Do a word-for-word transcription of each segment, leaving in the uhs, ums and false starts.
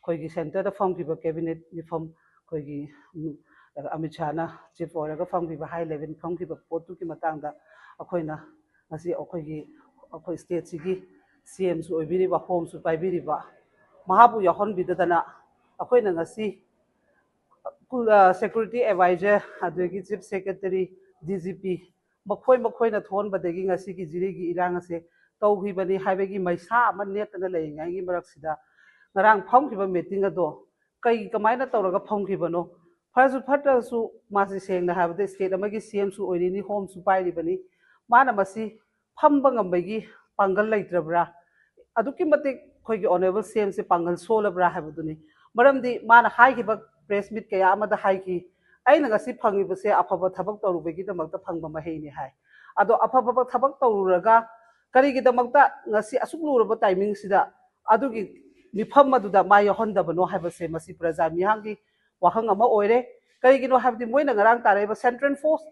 ꯑꯩꯈꯣꯏꯒꯤ centreꯗ ꯐꯝꯈꯤꯕ cabinet ꯃꯤꯐꯝ, ꯑꯩꯈꯣꯏꯒꯤ ꯑꯃꯤꯠ ꯁꯥꯍꯅ chief ꯑꯣꯏꯔꯒ ꯐꯝꯈꯤꯕ high level ꯐꯝꯈꯤꯕ ꯄꯣꯠꯇꯨꯒꯤ ꯃꯇꯥꯡꯗ ꯑꯩꯈꯣꯏꯅ ꯉꯁꯤ ꯑꯩꯈꯣꯏꯒꯤ ꯑꯩꯈꯣꯏ stateꯁꯤꯒꯤ CMꯁꯨ ꯑꯣꯏꯕꯤꯔꯤꯕ, homeꯁꯨ ꯄꯥꯏꯕꯤꯔꯤꯕ, ꯃꯍꯥꯛꯄꯨ ꯌꯥꯎꯍꯟꯕꯤꯗꯗꯅ ꯑꯩꯈꯣꯏꯅ ꯉꯁꯤ security advisor, ꯑꯗꯨꯗꯒꯤ chief secretary, DGP, ꯃꯈꯣꯏ ꯃꯈꯣꯏꯅ ꯊꯣꯛꯍꯟꯕꯗꯒꯤ ꯉꯁꯤꯒꯤ ꯖꯤꯔꯤꯒꯤ ꯏꯔꯥꯡ ꯑꯁꯦ ꯇꯧꯈꯤꯕꯅꯤ ꯍꯥꯏꯕꯒꯤ ꯃꯩꯁꯥ ꯑꯃ ꯅꯦꯠꯇꯅ ꯂꯩꯔꯤꯉꯩꯒꯤ ꯃꯔꯛꯁꯤꯗ, ꯉꯔꯥꯡ ꯐꯝꯈꯤꯕ meeting ꯑꯗꯣ ꯀꯩ ꯀꯃꯥꯏꯅ ꯇꯧꯔꯒ ꯐꯝꯈꯤꯕꯅꯣ? ꯐꯔꯁꯨ ꯐꯠꯇ꯭ꯔꯁꯨ, ꯃꯥꯁꯤ ꯁꯦꯡꯅ ꯍꯥꯏꯔꯕꯗ state ꯑꯃꯒꯤ CMꯁꯨ ꯑꯣꯏꯔꯤꯅꯤ, homeꯁꯨ ꯄꯥꯏꯔꯤꯕꯅꯤ꯫ ꯃꯥꯅ ꯃꯁꯤ ꯐꯝꯕ ꯉꯝꯕꯒꯤ ꯄꯥꯡꯒꯜ ꯂꯩꯇ꯭ꯔꯕ꯭ꯔꯥ? ꯑꯗꯨꯛꯀꯤ ꯃꯇꯤꯛ ꯑꯩꯈꯣꯏꯒꯤ honourable CMꯁꯦ ꯄꯥꯡꯒꯜ ꯁꯣꯜꯂꯕ꯭ꯔꯥ ꯍꯥꯏꯕꯗꯨꯅꯤ꯫ ꯃꯔꯝꯗꯤ ꯃꯥꯅ ꯍꯥꯏꯈꯤꯕ press meet ꯀꯌꯥ ꯑꯃꯗ ꯍꯥꯏꯈꯤ, "ꯑꯩꯅ ꯉꯁꯤ ꯐꯪꯉꯤꯕꯁꯦ ꯑꯐꯕ ꯊꯕꯛ ꯇꯧꯔꯨꯕꯒꯤꯗꯃꯛꯇ ꯐꯪꯕ ꯃꯍꯩꯅꯤ" ꯍꯥꯏ꯫ ꯑꯗꯣ ꯑꯐꯕ ꯊꯕꯛ ꯇꯧꯔꯨꯔꯒ ꯀꯔꯤꯒꯤꯗꯃꯛꯇ ꯉꯁꯤ ꯑꯁꯨꯛ ꯂꯨꯔꯕ timingꯁꯤꯗ ꯑꯗꯨꯒꯤ ꯃꯤꯐꯝ ꯑꯗꯨꯗ ꯃꯥ ꯌꯥꯎꯍꯟꯗꯕꯅꯣ ꯍꯥꯏꯕꯁꯦ ꯃꯁꯤ ꯄ꯭ꯔꯖꯥ ꯃꯤꯌꯥꯝꯒꯤ ꯋꯥꯍꯪ ꯑꯃ ꯑꯣꯏꯔꯦ꯫ ꯀꯔꯤꯒꯤꯅꯣ ꯍꯥꯏꯕꯗꯤ ꯃꯣꯏꯅ ꯉꯔꯥꯡ ꯇꯥꯔꯛꯏꯕ central force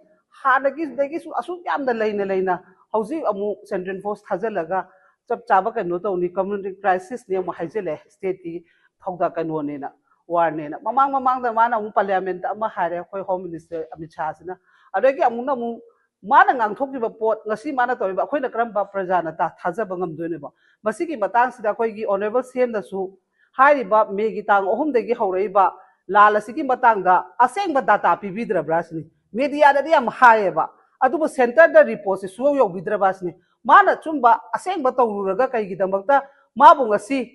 ꯍꯥꯟꯅꯒꯤꯗꯒꯤꯁꯨ ꯑꯁꯨꯛ ꯌꯥꯝꯅ ꯂꯩꯅ ꯂꯩꯅ ꯍꯧꯖꯤꯛ ꯑꯃꯨꯛ central force ꯊꯥꯖꯤꯜꯂꯒ ꯆꯞ ꯆꯥꯕ ꯀꯩꯅꯣ ꯇꯧꯅꯤ, community crisisꯅꯤ ꯑꯃꯨꯛ ꯍꯥꯏꯖꯤꯜꯂꯦ, stateꯀꯤ ꯊꯧꯗꯥ ꯀꯩꯅꯣꯅꯦꯅ, warꯅꯦꯅ꯫ ꯃꯃꯥꯡ ꯃꯃꯥꯡꯗ ꯃꯥꯅ ꯑꯃꯨꯛ parliamentꯇ ꯑꯃ ꯍꯥꯏꯔꯦ, ꯑꯩꯈꯣꯏ home minister ꯑꯃꯤꯠ ꯁꯥꯍꯁꯤꯅ꯫ ꯑꯗꯒꯤ ꯑꯃꯨꯛꯅ ꯑꯃꯨꯛ ꯃꯥꯅ ꯉꯥꯡꯊꯣꯛꯈꯤꯕ ꯄꯣꯠ ꯉꯁꯤ ꯃꯥꯅ ꯇꯧꯔꯤꯕ ꯑꯩꯈꯣꯏꯅ ꯀꯔꯝꯕ ꯄ꯭ꯔꯖꯥꯅ ꯊꯥꯖꯕ ꯉꯝꯗꯣꯏꯅꯣꯕ? ꯃꯁꯤꯒꯤ ꯃꯇꯥꯡꯁꯤꯗ ꯑꯩꯈꯣꯏꯒꯤ honourable CMꯅꯁꯨ ꯍꯥꯏꯔꯤꯕ ꯃꯦꯒꯤ ꯇꯥꯡ ꯑꯍꯨꯝꯗꯒꯤ ꯍꯧꯔꯛꯏꯕ ꯂꯥꯜ ꯑꯁꯤꯒꯤ ꯃꯇꯥꯡꯗ ꯑꯁꯦꯡꯕ data ꯄꯤꯕꯤꯗ꯭ꯔꯕ꯭ꯔꯥ ꯁꯤꯅꯤ꯫ Mediaꯗꯗꯤ ꯌꯥꯝ ꯍꯥꯏꯌꯦꯕ, ꯑꯗꯨꯕꯨ centreꯗ reportꯁꯦ ꯁꯨꯡꯌꯧ ꯌꯧꯕꯤꯗ꯭ꯔꯕ ꯁꯤꯅꯤ꯫ ꯃꯥꯅ ꯑꯆꯨꯝꯕ ꯑꯁꯦꯡꯕ ꯇꯧꯔꯨꯔꯒ ꯀꯩꯒꯤꯗꯃꯛꯇ ꯃꯥꯕꯨ ꯉꯁꯤ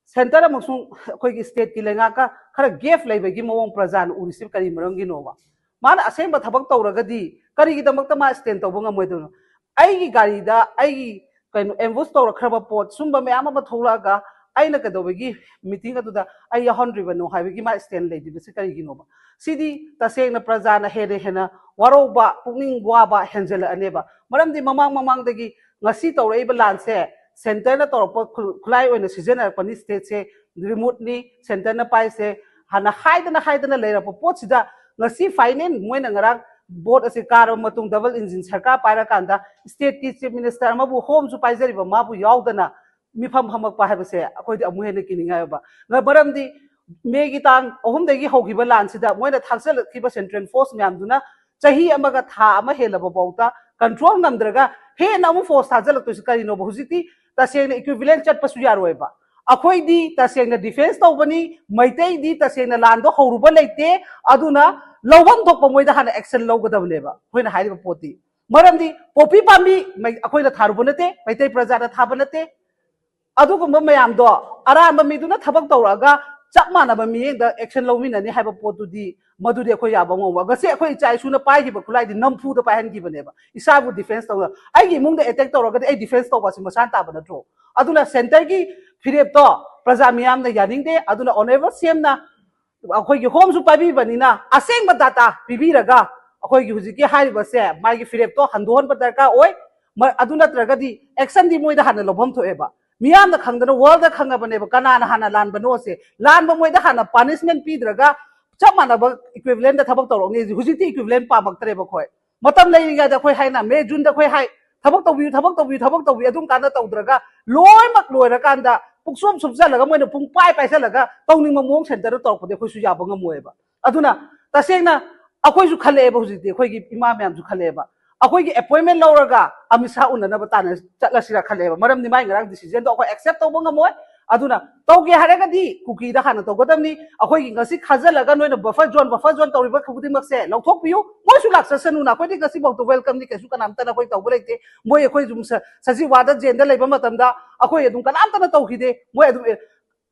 centre ꯑꯃꯁꯨꯡ ꯑꯩꯈꯣꯏꯒꯤ stateꯀꯤ ꯂꯩꯉꯥꯛꯀ ꯈꯔ gap ꯂꯩꯕꯒꯤ ꯃꯑꯣꯡ ꯄ꯭ꯔꯖꯥꯅ ꯎꯔꯤꯁꯤ ꯀꯔꯤ ꯃꯔꯝꯒꯤꯅꯣꯕ? ꯃꯥꯅ ꯑꯁꯦꯡꯕ ꯊꯕꯛ ꯇꯧꯔꯒꯗꯤ ꯀꯔꯤꯒꯤꯗꯃꯛꯇ ꯃꯥ stand ꯇꯧꯕ ꯉꯝꯃꯣꯏꯗꯣꯏꯅꯣ? ꯑꯩꯒꯤ ꯒꯥꯔꯤꯗ ꯑꯩꯒꯤ ꯀꯩꯅꯣ ambush ꯇꯧꯔꯛꯈ꯭ꯔꯕ ꯄꯣꯠ ꯁꯨꯝꯕ ꯃꯌꯥꯝ ꯑꯃ ꯊꯣꯛꯂꯛꯑꯒ ꯑꯩꯅ ꯀꯩꯗꯧꯕꯒꯤ meeting ꯑꯗꯨꯗ ꯑꯩ ꯌꯥꯎꯍꯟꯗ꯭ꯔꯤꯕꯅꯣ ꯍꯥꯏꯕꯒꯤ ꯃꯥ stand ꯂꯩꯗ꯭ꯔꯤꯕꯁꯤ ꯀꯔꯤꯒꯤꯅꯣꯕ? ꯁꯤꯗꯤ ꯇꯁꯦꯡꯅ ꯄ꯭ꯔꯖꯥꯅ ꯍꯦꯟꯅ ꯍꯦꯟꯅ ꯋꯥꯔꯧꯕ, ꯄꯨꯛꯅꯤꯡ ꯋꯥꯕ ꯍꯦꯟꯖꯜꯂꯛꯑꯅꯦꯕ꯫ ꯃꯔꯝꯗꯤ ꯃꯃꯥꯡ ꯃꯃꯥꯡꯗꯒꯤ ꯉꯁꯤ ꯇꯧꯔꯛꯏꯕ ꯂꯥꯟꯁꯦ centreꯅ ꯇꯧꯔꯛꯄ ꯈꯨ-, ꯈꯨꯠꯂꯥꯏ ꯑꯣꯏꯅ ꯁꯤꯖꯤꯟꯅꯔꯛꯄꯅꯤ, stateꯁꯦ remoteꯅꯤ, centreꯅ ꯄꯥꯏꯁꯦ ꯍꯥꯟꯅ ꯍꯥꯏꯗꯅ ꯍꯥꯏꯗꯅ ꯂꯩꯔꯛꯄ ꯄꯣꯠꯁꯤꯗ ꯉꯁꯤ final ꯃꯣꯏꯅ ꯉꯔꯥꯡ vote ꯑꯁꯤ ꯀꯥꯔꯕ ꯃꯇꯨꯡ double engine ꯁꯔꯀꯥꯔ ꯄꯥꯏꯔꯀꯥꯟꯗ stateꯀꯤ chief minister ꯑꯃꯕꯨ homeꯁꯨ ꯄꯥꯏꯖꯔꯤꯕ ꯃꯥꯕꯨ ꯌꯥꯎꯗꯅ ꯃꯤꯐꯝ ꯐꯝꯃꯛꯄ ꯍꯥꯏꯕꯁꯦ ꯑꯩꯈꯣꯏꯗꯤ ꯑꯃꯨꯛ ꯍꯦꯟꯅ ꯀꯤꯅꯤꯡꯉꯥꯏ ꯑꯣꯏꯕ꯫ ꯃꯔꯝꯗꯤ ꯃꯦꯒꯤ ꯇꯥꯡ ꯑꯍꯨꯝꯗꯒꯤ ꯍꯧꯈꯤꯕ ꯂꯥꯟꯁꯤꯗ ꯃꯣꯏꯅ ꯊꯥꯛꯆꯜꯂꯛꯈꯤꯕ central force ꯃꯌꯥꯝꯗꯨꯅ ꯆꯍꯤ ꯑꯃꯒ ꯊꯥ ꯑꯃ ꯍꯦꯜꯂꯕ ꯐꯥꯎꯗ control ꯉꯝꯗ꯭ꯔꯒ ꯍꯦꯟꯅ ꯑꯃꯨꯛ force ꯊꯥꯖꯤꯜꯂꯛꯇꯣꯏꯁꯤ ꯀꯔꯤꯅꯣꯕ? ꯍꯧꯖꯤꯛꯇꯤ ꯇꯁꯦꯡꯅ equivalent ꯆꯠꯄꯁꯨ ꯌꯥꯔꯣꯏꯕ꯫ ꯑꯩꯈꯣꯏꯗꯤ ꯇꯁꯦꯡꯅ defence ꯇꯧꯕꯅꯤ, ꯃꯩꯇꯩꯗꯤ ꯇꯁꯦꯡꯅ ꯂꯥꯟꯗꯣ ꯍꯧꯔꯨꯕ ꯂꯩꯇꯦ꯫ ꯑꯗꯨꯅ ꯂꯧꯐꯝ ꯊꯣꯛꯄ ꯃꯣꯏꯗ ꯍꯥꯟꯅ action ꯂꯧꯒꯗꯕꯅꯦꯕ ꯑꯩꯈꯣꯏꯅ ꯍꯥꯏꯔꯤꯕ ꯄꯣꯠꯇꯤ꯫ ꯃꯔꯝꯗꯤ ꯄꯣꯄꯤ ꯄꯥꯝꯕꯤ ꯃꯩ-, ꯑꯩꯈꯣꯏꯅ ꯊꯥꯔꯨꯕ ꯅꯠꯇꯦ, ꯃꯩꯇꯩ ꯄ꯭ꯔꯖꯥꯅ ꯊꯥꯕ ꯅꯠꯇꯦ꯫ ꯑꯗꯨꯒꯨꯝꯕ ꯃꯌꯥꯝꯗꯣ ꯑꯔꯥꯟꯕ ꯃꯤꯗꯨꯅ ꯊꯕꯛ ꯇꯧꯔꯛꯑꯒ ꯆꯞ ꯃꯥꯟꯅꯕ ꯃꯤꯠꯌꯦꯡꯗ action ꯂꯧꯃꯤꯟꯅꯅꯤ ꯍꯥꯏꯕ ꯄꯣꯠꯇꯨꯗꯤ ꯃꯗꯨꯗꯤ ꯑꯩꯈꯣꯏ ꯌꯥꯕ ꯉꯝꯃꯣꯏ꯫ ꯉꯁꯤ ꯑꯩꯈꯣꯏ ꯏꯆꯥ ꯏꯁꯨꯅ ꯄꯥꯏꯈꯤꯕ ꯈꯨꯠꯂꯥꯏꯗꯤ ꯅꯝꯐꯨꯗ ꯄꯥꯏꯍꯟꯈꯤꯕꯅꯦꯕ, ꯏꯁꯥꯕꯨ defence ꯇꯧꯅ꯫ ꯑꯩꯒꯤ ꯏꯃꯨꯡꯗ attack ꯇꯧꯔꯒꯗꯤ ꯑꯩ defence ꯇꯧꯕ ꯑꯁꯤ ꯃꯁꯥꯅ ꯇꯥꯕ ꯅꯠꯇ꯭ꯔꯣ? ꯑꯗꯨꯅ centreꯒꯤ ꯐꯤꯔꯦꯞꯇꯣ ꯄ꯭ꯔꯖꯥ ꯃꯤꯌꯥꯝꯅ ꯌꯥꯅꯤꯡꯗꯦ꯫ ꯑꯗꯨꯅ honourable CMꯅ ꯑꯩꯈꯣꯏꯒꯤ homeꯁꯨ ꯄꯥꯏꯕꯤꯕꯅꯤꯅ ꯑꯁꯦꯡꯕ data ꯄꯤꯕꯤꯔꯒ ꯑꯩꯈꯣꯏꯒꯤ ꯍꯧꯖꯤꯛꯀꯤ ꯍꯥꯏꯔꯤꯕꯁꯦ ꯃꯥꯒꯤ ꯐꯤꯔꯦꯞꯇꯣ ꯍꯟꯗꯣꯛꯍꯟꯕ ꯗꯔꯀꯥꯔ ꯑꯣꯏ꯫ ꯃ-, ꯑꯗꯨ ꯅꯠꯇ꯭ꯔꯒꯗꯤ actionꯗꯤ ꯃꯣꯏꯗ ꯍꯥꯟꯅ ꯂꯧꯐꯝ ꯊꯣꯛꯑꯦꯕ꯫ ꯃꯤꯌꯥꯝꯅ ꯈꯪꯗꯅ worldꯗ ꯈꯪꯉꯕꯅꯦꯕ ꯀꯅꯥꯅ ꯍꯥꯟꯅ ꯂꯥꯟꯕꯅꯣꯁꯦ꯫ ꯂꯥꯟꯕ ꯃꯣꯏꯗ ꯍꯥꯟꯅ punishment ꯄꯤꯗ꯭ꯔꯒ ꯆꯞ ꯃꯥꯟꯅꯕ equivalentꯗ ꯊꯕꯛ ꯇꯧꯔꯛꯅꯤ꯫ ꯍꯧꯖꯤꯛꯇꯤ equivalent ꯄꯥꯝꯃꯛꯇ꯭ꯔꯦꯕ ꯑꯩꯈꯣꯏ꯫ ꯃꯇꯝ ꯂꯩꯔꯤꯉꯩꯗ ꯑꯩꯈꯣꯏ ꯍꯥꯏꯅ May Juneꯗ ꯑꯩꯈꯣꯏ ꯍꯥꯏ, "ꯊꯕꯛ ꯇꯧꯕꯤꯌꯨ, ꯊꯕꯛ ꯇꯧꯕꯤꯌꯨ, ꯊꯕꯛ ꯇꯧꯕꯤꯌꯨ", ꯑꯗꯨꯝ ꯀꯥꯟꯗ ꯇꯧꯗ꯭ꯔꯒ ꯂꯣꯏꯅꯃꯛ ꯂꯣꯏꯔꯀꯥꯟꯗ ꯄꯨꯡꯁꯨꯝ ꯁꯨꯞꯆꯜꯂꯒ ꯃꯣꯏꯅ ꯄꯨꯡ ꯄꯥꯏ ꯄꯥꯏꯁꯜꯂꯒ ꯇꯧꯅꯤꯡꯕ ꯃꯑꯣꯡ centreꯗ ꯇꯧꯔꯛꯄꯗꯤ ꯑꯩꯈꯣꯏꯁꯨ ꯌꯥꯕ ꯉꯝꯃꯣꯏꯕ꯫ ꯑꯗꯨꯅ ꯇꯁꯦꯡꯅ ꯑꯩꯈꯣꯏꯁꯨ ꯈꯜꯂꯛꯑꯦꯕ, ꯍꯧꯖꯤꯛꯇꯤ ꯑꯩꯈꯣꯏꯒꯤ ꯏꯃꯥ ꯃꯌꯥꯝꯁꯨ ꯈꯜꯂꯛꯑꯦꯕ, ꯑꯩꯈꯣꯏꯒꯤ appointment ꯂꯧꯔꯒ ꯑꯃꯤꯠ ꯁꯥꯍ ꯎꯅꯅꯕ ꯇꯥꯟꯅ ꯆꯠꯂꯁꯤꯔꯥ ꯈꯜꯂꯛꯑꯦꯕ꯫ ꯃꯔꯝꯗꯤ ꯃꯥꯏ ꯉꯔꯥꯡ decisionꯗꯣ ꯑꯩꯈꯣꯏ accept ꯇꯧꯕ ꯉꯝꯃꯣꯏ꯫ ꯑꯗꯨꯅ ꯇꯧꯒꯦ ꯍꯥꯏꯔꯒꯗꯤ ꯀꯨꯀꯤꯗ ꯍꯥꯟꯅ ꯇꯧꯒꯗꯕꯅꯤ꯫ ꯑꯩꯈꯣꯏꯒꯤ ꯉꯁꯤ ꯈꯥꯖꯤꯜꯂꯒ ꯅꯣꯏꯅ buffer zone, buffer zone ꯇꯧꯔꯤꯕ ꯈꯨꯗꯤꯡꯃꯛꯁꯦ ꯂꯧꯊꯣꯛꯄꯤꯌꯨ꯫ ꯃꯣꯏꯁꯨ ꯂꯥꯛꯆꯁꯅꯨꯅ, ꯑꯩꯈꯣꯏꯗꯤ ꯉꯁꯤꯐꯥꯎꯗ welcomeꯅꯤ, ꯀꯩꯁꯨ ꯀꯅꯥꯝꯇꯅ ꯑꯩꯈꯣꯏ ꯇꯧꯕ ꯂꯩꯇꯦ꯫ ꯃꯣꯏ ꯑꯩꯈꯣꯏ ꯑꯗꯨꯝ ꯁ-, ꯁꯖꯤꯋꯥꯗ jailꯗ ꯂꯩꯕ ꯃꯇꯝꯗ ꯑꯩꯈꯣꯏ ꯑꯗꯨꯝ ꯀꯅꯥꯝꯇꯅ ꯇꯧꯈꯤꯗꯦ꯫ ꯃꯣꯏ ꯑꯗꯨꯝ, ꯑꯦ,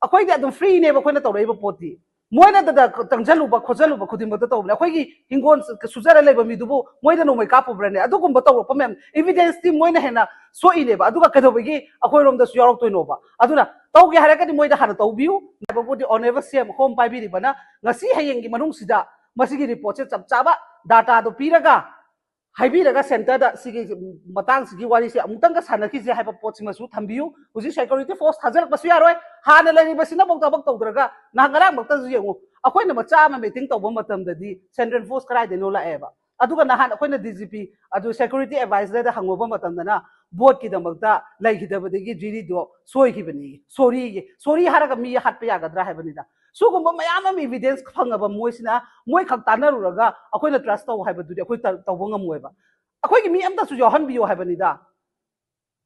ꯑꯩꯈꯣꯏꯗꯤ ꯑꯗꯨꯝ freeꯅꯦꯕ ꯑꯩꯈꯣꯏꯅ ꯇꯧꯔꯛꯏꯕ ꯄꯣꯠꯇꯤ꯫ ꯃꯣꯏꯅ ꯗ-, ꯗ-, ꯆꯪꯁꯜꯂꯨꯕ ꯈꯣꯠꯆꯜꯂꯨꯕ ꯈꯨꯗꯤꯡꯃꯛꯇ ꯇꯧꯕꯅꯦ꯫ ꯑꯩꯈꯣꯏꯒꯤ ꯍꯤꯡꯒꯣꯜ ꯁꯨ-, ꯁꯨꯖꯔ ꯂꯩꯕ ꯃꯤꯗꯨꯕꯨ ꯃꯣꯏꯗ ꯅꯣꯡꯃꯩ ꯀꯥꯞꯄꯨꯕ꯭ꯔꯅꯦ? ꯑꯗꯨꯒꯨꯝꯕ ꯇꯧꯔꯛꯄ ꯃꯌꯥꯝ evidenceꯇꯤ ꯃꯣꯏꯅ ꯍꯦꯟꯅ ꯁꯣꯛꯏꯅꯦꯕ꯫ ꯑꯗꯨꯒ ꯀꯩꯗꯧꯕꯒꯤ ꯑꯩꯈꯣꯏꯔꯣꯝꯗꯁꯨ ꯌꯥꯎꯔꯛꯇꯣꯏꯅꯣꯕ? ꯑꯗꯨꯅ ꯇꯧꯒꯦ ꯍꯥꯏꯔꯒꯗꯤ ꯃꯣꯏꯗ ꯍꯥꯟꯅ ꯇꯧꯕꯤꯌꯨ꯫ ꯍꯥꯏꯕꯕꯨꯗꯤ honourable CM home ꯄꯥꯏꯕꯤꯔꯤꯕꯅ ꯉꯁꯤ ꯍꯌꯦꯡꯒꯤ ꯃꯅꯨꯡꯁꯤꯗ ꯃꯁꯤꯒꯤ reportꯁꯦ ꯆꯞ ꯆꯥꯕ dataꯗꯣ ꯄꯤꯔꯒ, ꯍꯥꯏꯕꯤꯔꯒ centreꯗ ꯁꯤꯒꯤ ꯃꯇꯥꯡꯁꯤꯒꯤ ꯋꯥꯔꯤꯁꯦ ꯑꯃꯨꯛꯇꯪꯒ ꯁꯥꯟꯅꯈꯤꯁꯦ ꯍꯥꯏꯕ ꯄꯣꯠꯁꯤꯃꯁꯨ ꯊꯝꯕꯤꯌꯨ꯫ ꯍꯧꯖꯤꯛ security force ꯊꯥꯖꯤꯜꯂꯛꯄꯁꯨ ꯌꯥꯔꯣꯏ꯫ ꯍꯥꯟꯅ ꯂꯩꯔꯤꯕꯁꯤꯅꯐꯥꯎ ꯊꯕꯛ ꯇꯧꯗ꯭ꯔꯒ ꯅꯍꯥꯟ ꯉꯔꯥꯡꯃꯛꯇꯁꯨ ꯌꯦꯡꯉꯨ, ꯑꯩꯈꯣꯏꯅ ꯃꯆꯥ ꯑꯃ meeting ꯇꯧꯕ ꯃꯇꯝꯗꯗꯤ central force ꯀꯗꯥꯏꯗꯩꯅꯣ ꯂꯥꯛꯑꯦꯕ꯫ ꯑꯗꯨꯒ ꯅꯍꯥꯟ ꯑꯩꯈꯣꯏꯅ ꯗꯤ ꯖꯤ ꯄꯤ ꯑꯗꯨ ꯁꯦꯀ꯭ꯌꯨꯔꯤꯇꯤ ꯑꯦꯗꯚꯥꯏꯖꯔꯗ ꯍꯪꯉꯨꯕ ꯃꯇꯝꯗꯅ ꯚꯣꯠꯀꯤꯗꯃꯛꯇ ꯂꯩꯈꯤꯗꯕꯗꯒꯤ ꯖꯤꯔꯤꯗꯣ ꯁꯣꯏꯈꯤꯕꯅꯤ, ꯁꯣꯔꯤꯒꯤ ꯁꯣꯔꯤ ꯍꯥꯏꯔꯒ ꯃꯤ ꯍꯥꯠꯄ ꯌꯥꯒꯗ꯭ꯔꯥ ꯍꯥꯏꯕꯅꯤꯗ꯫ ꯁꯤꯒꯨꯝꯕ ꯃꯌꯥꯝ ꯑꯃ ꯏꯚꯤꯗꯦꯟꯁ ꯐꯪꯉꯕ ꯃꯣꯏꯁꯤꯅ ꯃꯣꯏ ꯈꯛ ꯇꯥꯟꯅꯔꯨꯔꯒ ꯑꯩꯈꯣꯏꯅ ꯇ꯭ꯔꯁ ꯇꯧ ꯍꯥꯏꯕꯗꯨꯗꯤ ꯑꯩꯈꯣꯏ ꯇꯧꯕ ꯉꯝꯃꯣꯏꯕ꯫ ꯑꯩꯈꯣꯏꯒꯤ ꯃꯤ ꯑꯃꯇꯁꯨ ꯌꯥꯎꯍꯟꯕꯤꯌꯣ ꯍꯥꯏꯕꯅꯤꯗ꯫